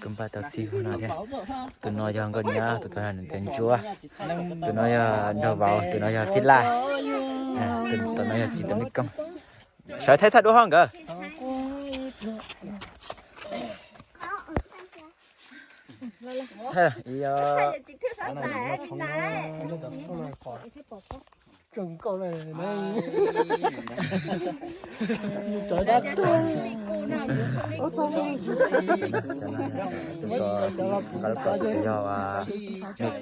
Kwv npaj tau txij no thiab. Tus no yog Nkauj Nyab, tus no yog niam tais Ntsuab, tus no yog Nraug Vauv, tus no yog Phij Laj, tus no yog txiv tus Mej Koob. Sawv thaij thaij duab hauv nkawd. Tus no yog Mej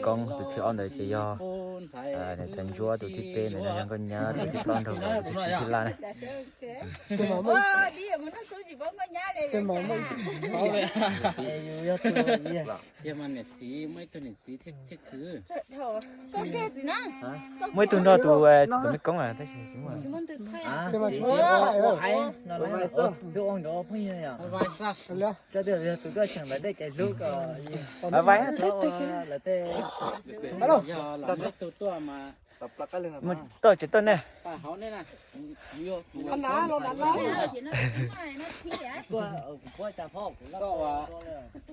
Koob, tus thib ob ntawd ces yog niam tais Ntsuab, tus thib peb ntawd yog Nkauj Nyab, tus thib plaub Nraug Vauv, tus thib xya Phij Laj na. Tiag mas niam txiv muaj ib tug niam txiv thiab, thiab khwv. Muaj ib tug nrog tus txiv tus Mej Koob tab sis twb ua aib no, twb ua nkawd phooj ywg yom. Tus tuaj cheem lawv tej kev hlub ko, lawv tej, yog lawv tus tuaj mas tuaj tsev tuaj nej.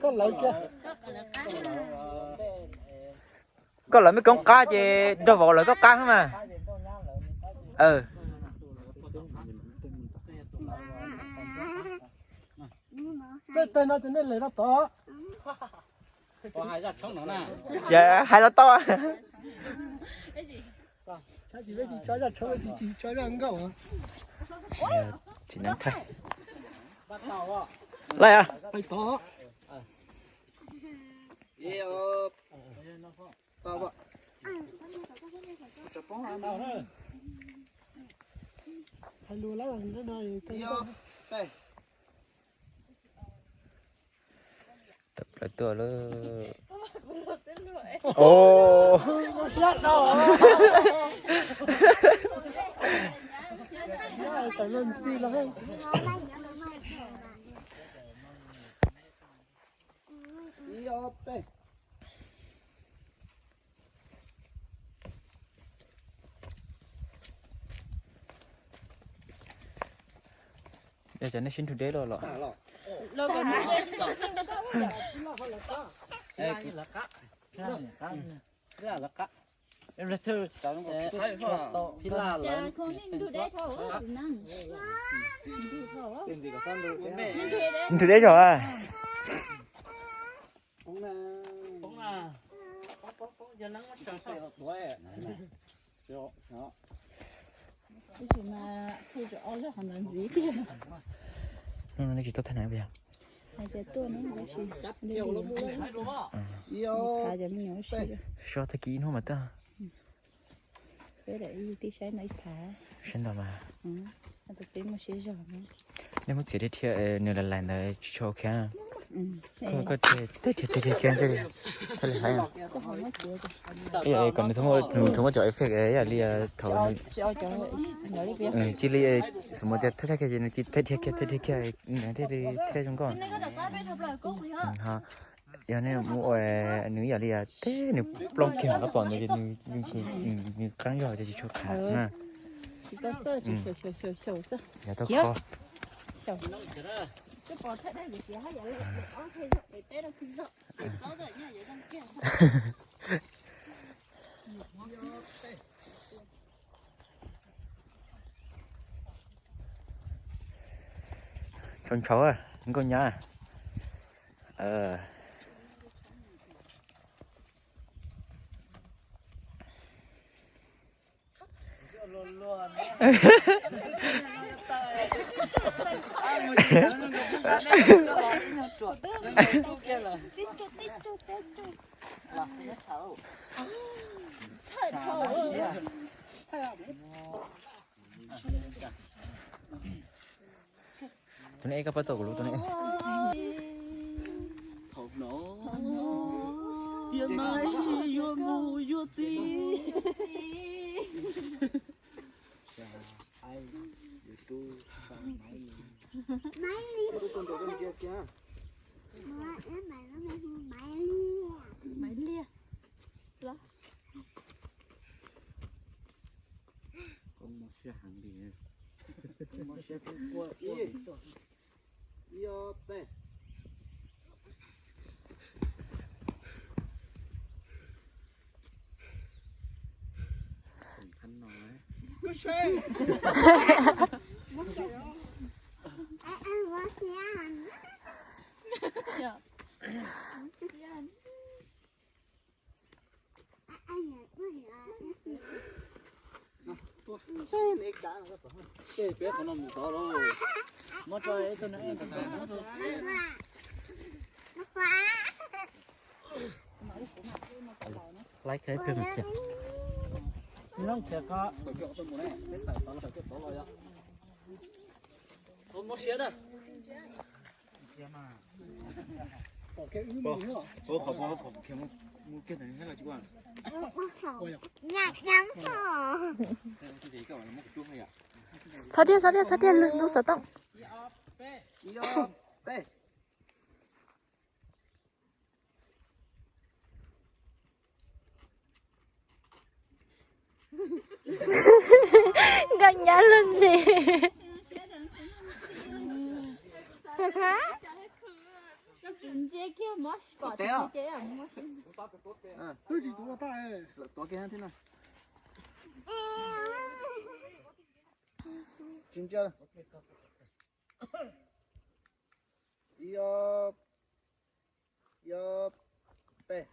Koj lawv kiag. Koj lawv Mej Koob qab ces Nraug Vauv lawv koj qab xwb mas. Tej no ces nej lem rau tod. Hais los tau. Tsis tso zaj tshoob, tsis tso zaj nkauj. Txiv neeb thaij. Laj, pais tod. Hais lus lawm no. Tawm plaws tuaj lawm. Cov nej sib nrug deb los los. Nrug deb zog a. Hnub no nej tsis tau thaij na puas yog? Sob tag kis ib hnub mas tag. Saib ntawd mas. Nej muab txiav dhia dhia, nws lais lais ntawd tsis tshua ok. Koj dhia dhia dhia dhia thiaj li hais. Kom nws txhob muaj cov effect ib yam li thaum cia li, xub mus tias thaj thaj kiag ces nws cia li thaj dhia kiag thaj dhia kiag, thiaj li thiaj zoo nkauj. Yog nej muab ua nws ib yam li teb nws plooj kiag ob pom ntawd ces nws yeej tsis, nws qeeb zog ces tsis tshua qhav na. Yog tau kho. Tshau ntshau, nkauj nyab. Tus ne koj pab tau kuv lub tus ne. Thaum no tiam maiv yuav mus yuav txiv. Maiv Liaj. Koob mob siab heev li. Ib, ib ob peb. Peb qhov no mus tod lauj. Muab tso ib tug no. Laiv khiav pem khiav. Nyob khiav ko. Peb tawm tod los peb tod los yom. Muab siab na. Txhob thiab, txhob thiab, txhob thiab, lub xov tooj. Nkauj nyab luag ntxhi. Tsis ntsia. Ib ob, ib ob, peb.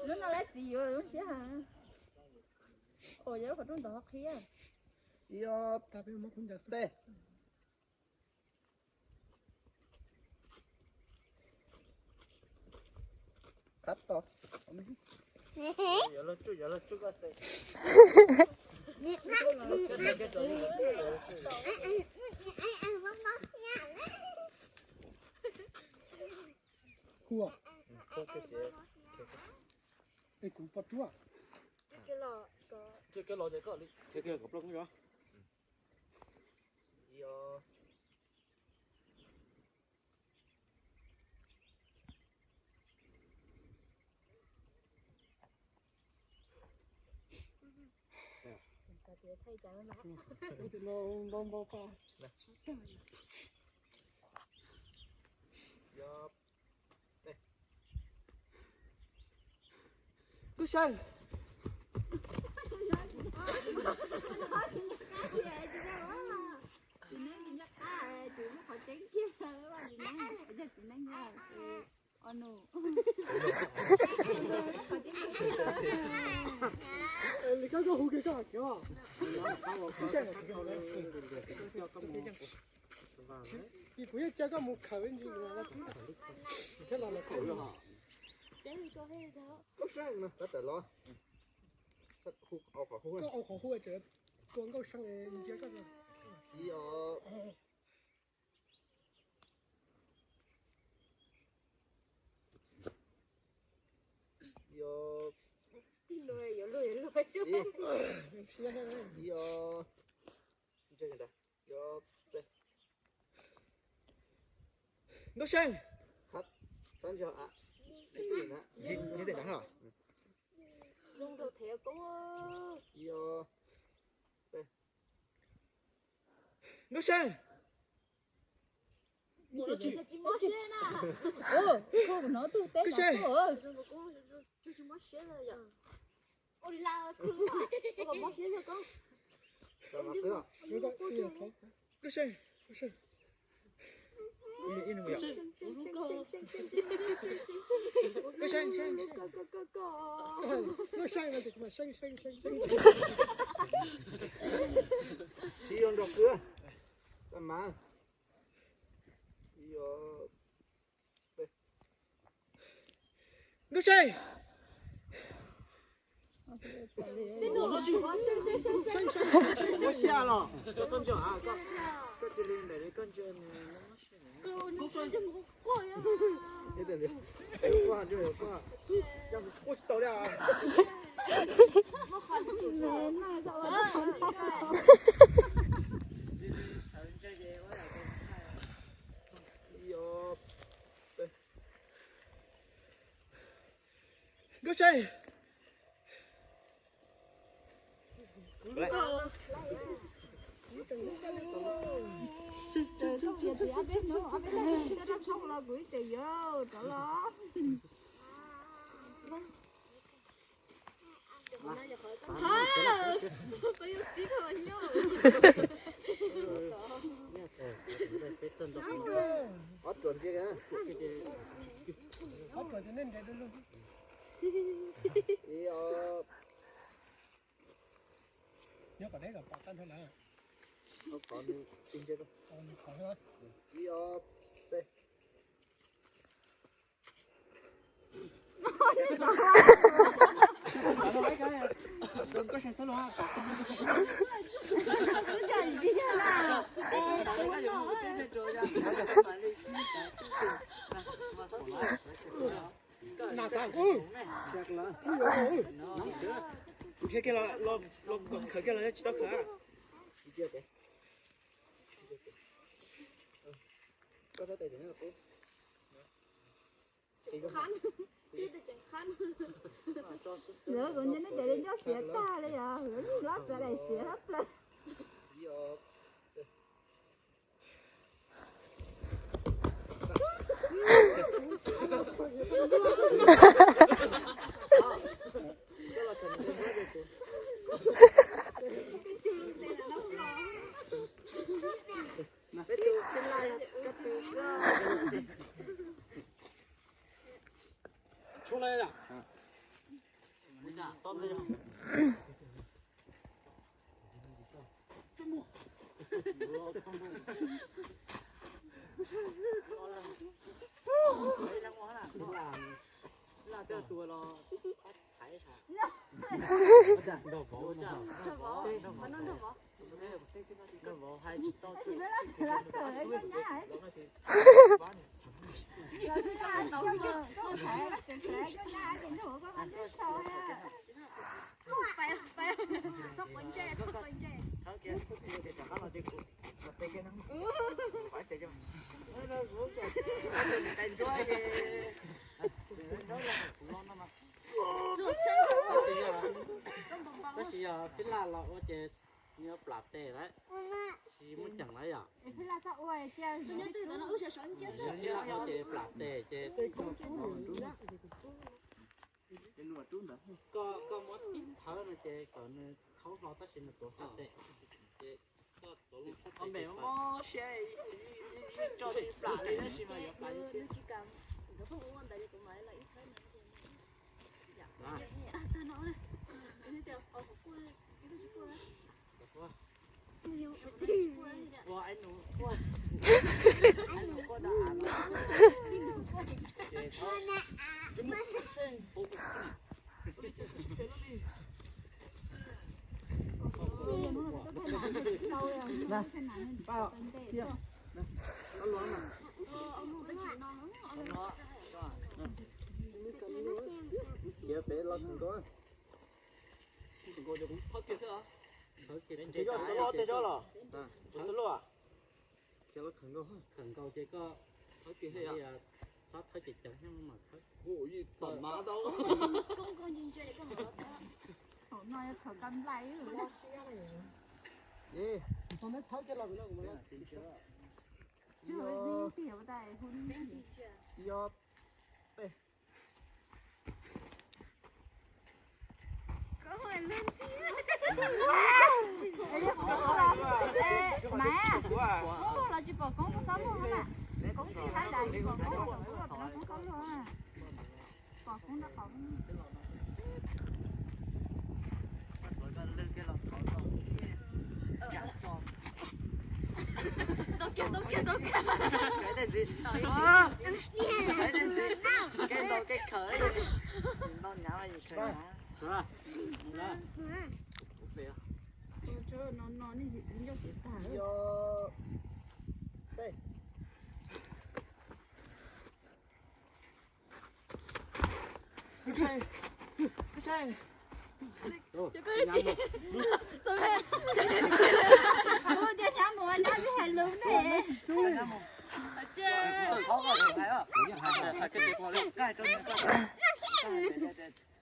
Lub no lab txiv yuav lub siab heev. Ua yog lub qhov rooj ntawd ho qhib. Ib ob, peb. Qab to. Hu. Es kuv pom ruaj. Nkauj Seej. Li koj hu kiag koj khiav. Kuv yeej cia koj mus khawm ntsis thiab los. Nkauj Seej, tab tom los. Koj ua qhov hu, tua Nkauj Seej ntsia koj. Ib ob. Ib ob. Ib ob. Ib ob, peb. Nkauj Seej. Ib ob, peb. Nkauj Seej. Nkauj Seej. Nkauj Seej, Nkauj Seej. Nkauj Seej, Seej, Seej. Nkauj Seej no ces kuv mam Seej, Seej, Seej, Seej. Tsis yog nrog kwv. Tab mas. Ib ob, peb. Nkauj Seej. Muab siab los, koj txhob ntsia, koj cia li npaum li koj ntsia. Quaj tsis tau li. Nkauj Seej. Nyob kom deb kom pom tag nrho lawm. Ib ob peb. Kuv qhia kiag los, los kom khawv kiag los yog tsis tau khawv. Lawv kuv nyob nej cov li nroj siav tag li os, lawv lub lab plaws daim siav lab plaws. Peb tus peb laj yog koj tus xwb. Tshua lawm. Tab sis yog phib laj los ua ces nws yuav plam tes lawm, tsis muaj ceem lawm yom. Ua ces plam tes ces koj, koj muab tib thawb no ces kom nws thaub hlo tab sis nws tuav plam tes. Ces koj tuav loo sab tes. Khiav pem los kawg nkaus. Nws yog xov los tej zaub los? Xov los? Khiav los kawg nkaus, kawg nkaus ces koj thawb kiag, txhob thawb ceev ceev thiab mas thawb. Tom mav tau. Thaum no yog thaum ka nplai. Thawb kiag los. Yog peb. Mas, koob luag los tsis pom koob, koob xob luag na. Koob tsis hais dab tsis pom koob, koob los pom koob xob luag. Pom koob nrog qhov. Ntau kiag, ntau kiag, ntau kiag. Kev ntaus kev khaws, ntaus nyav mas yus khaws nyav.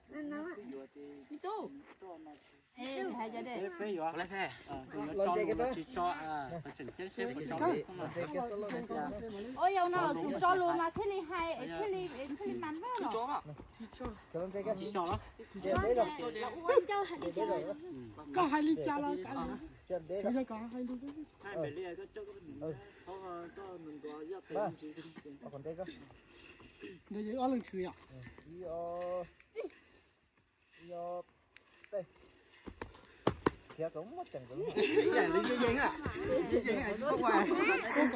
Ib tug. Peb yuav tsis tso, tseem ceeb seb puas tso. Ua yau no kuv tso lus mas thiaj li hais, thiaj li, thiaj li mas noj los. Koj hais li cas los kav liam, tsuas yog kom hais lus. Ntawd yog ob leeg tshwm yom. Ua kom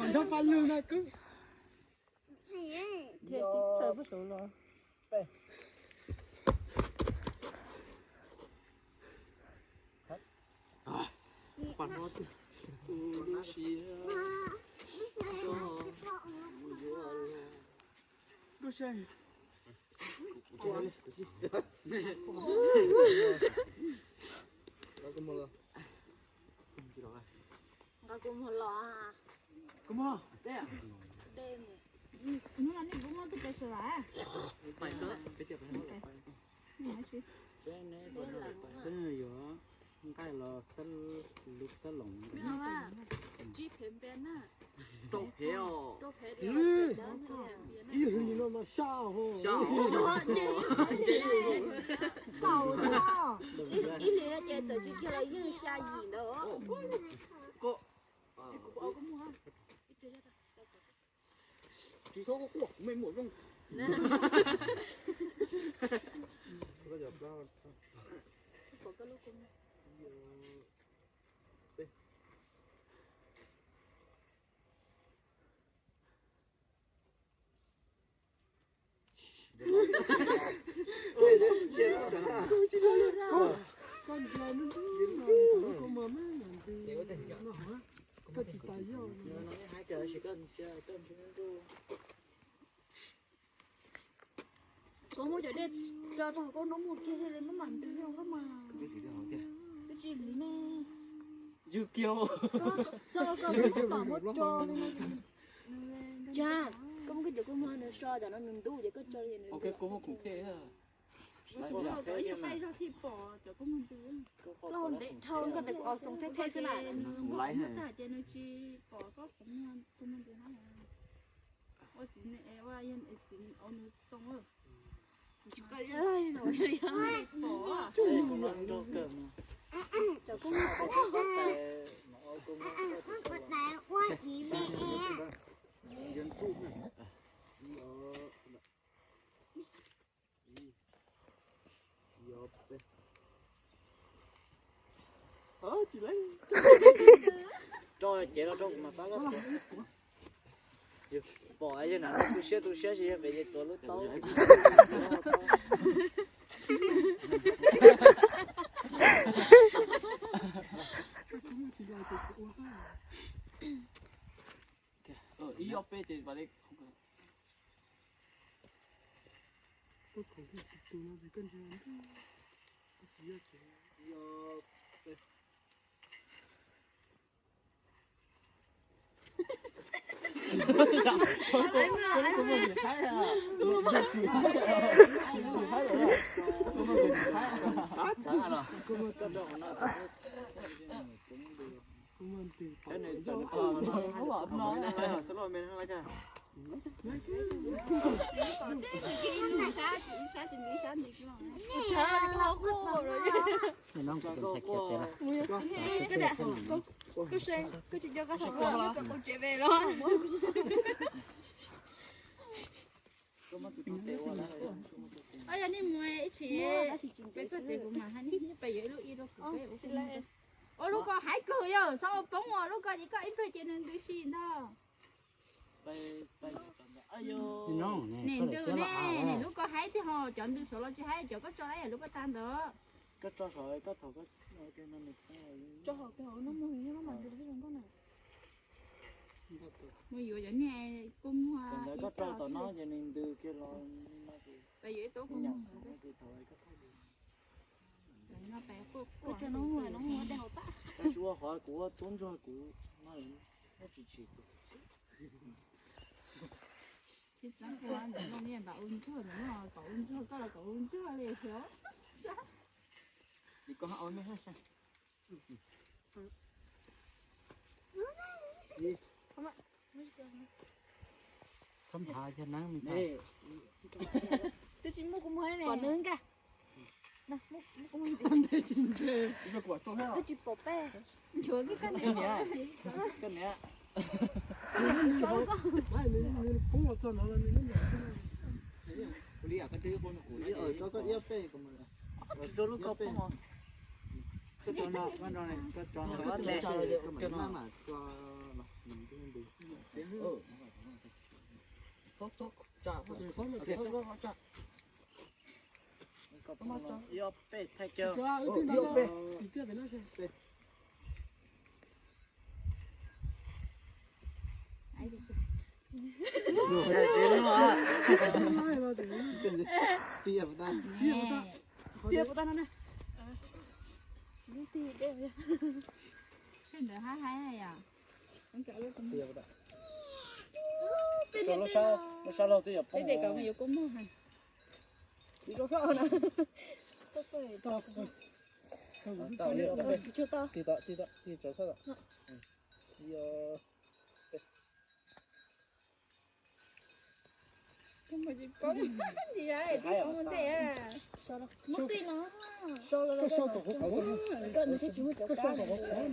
nrog paj lwg na kwv. Nqa kuv mus los. Hnub no nej kuv muab tus pes sawv las. Peb yuav nqaij los lub xab loos. Rau phev os. Ib yam li no mas xya os. Ib hlis no ces txawm tsis kiag los yeej xya yim ntawd. Tsis txhob quaj, mej muam zoo. Koj muab cov dej tso rau koj noj mus kiag thiaj li maj mam ntws zoo koj mas. Twb tsis lim ne. Yog kiag. Txog koj muab kom muab tso li no. Tsa, koj muab koj cov kua muag no so cov no nws ntuj ces koj tso li. Ok, kua muag khoom thiaj. Koj ntev dhau koj tias kuv os xoo thej thej xwb na. Nws tag ces nws tsis pom koj kuv muag ntws na. Ua txiv ne, ua yog txiv ua nws xoo. Cov kua muag Rau cev los rau kuv mas tab lab. Pom yog na tu siab tu siab tsis yog pem ces tuav lub taub. Ib ob peb ces vam li. Koj khoom kiag tus no ces koj ntsia, koj tsis yog ces. Koj tsis coj koj saum no koj qau tsev ve los. Yog nej mus ib txhis peb txoj tsev kuv mam hais nej, peb yuav ib lub ib rau kuv peb ua. Ua lub ko haib kawg yog txhob ua poob os, lub ko ces koj ib pliag ces nws ntws si ntag. Nim ntws ne, nim lub ko haib tiag ho, cov ntws saud los tsis haib, cov koj tso lawm lub ko tag ntawd. Koj tso saud koj thaum koj mus yuav cov niag kua muag koj tso tom no ces nws ntws kiag los. Peb yuav ib tub kua muag. Koj tso no mus no mus tej hauv pab. Koj tsis ua qhov kuv ua tub ntsuag kuv no, tsis tsis kuv. Tsis txeeb ua ntawm no niag npam ua ntsuag no, kom ua ntsuag koj los kom ua ntsuag li xyov. Li koj hab ua mej hab saib. Txhob nphav yog neeb me ntxhais. Twb tsis muaj kuv muag ne. Pom nws nkag. Twb tsis pom peb. Nchuav koj niam. Koj niam. Koj niam kuv tso koj. Poob los txog no los nws nyob ntawm. Kuv li yam koj twb poob rau kuv no. Koj iab peb, tsis tso lub koj poob os. Koj tso no, koj tso no, koj tso no, koj tso no. Ib ob peb thaij caw. Ntawd hab haib yom. Tso lub sab, lub sab laug twb yuav poob. Tig tau, tig tau, tig tau, tig tau, tig tau, tig tau. Muab tij no. Koj sau tom qhov qhov, koj sau tom qhov qhov.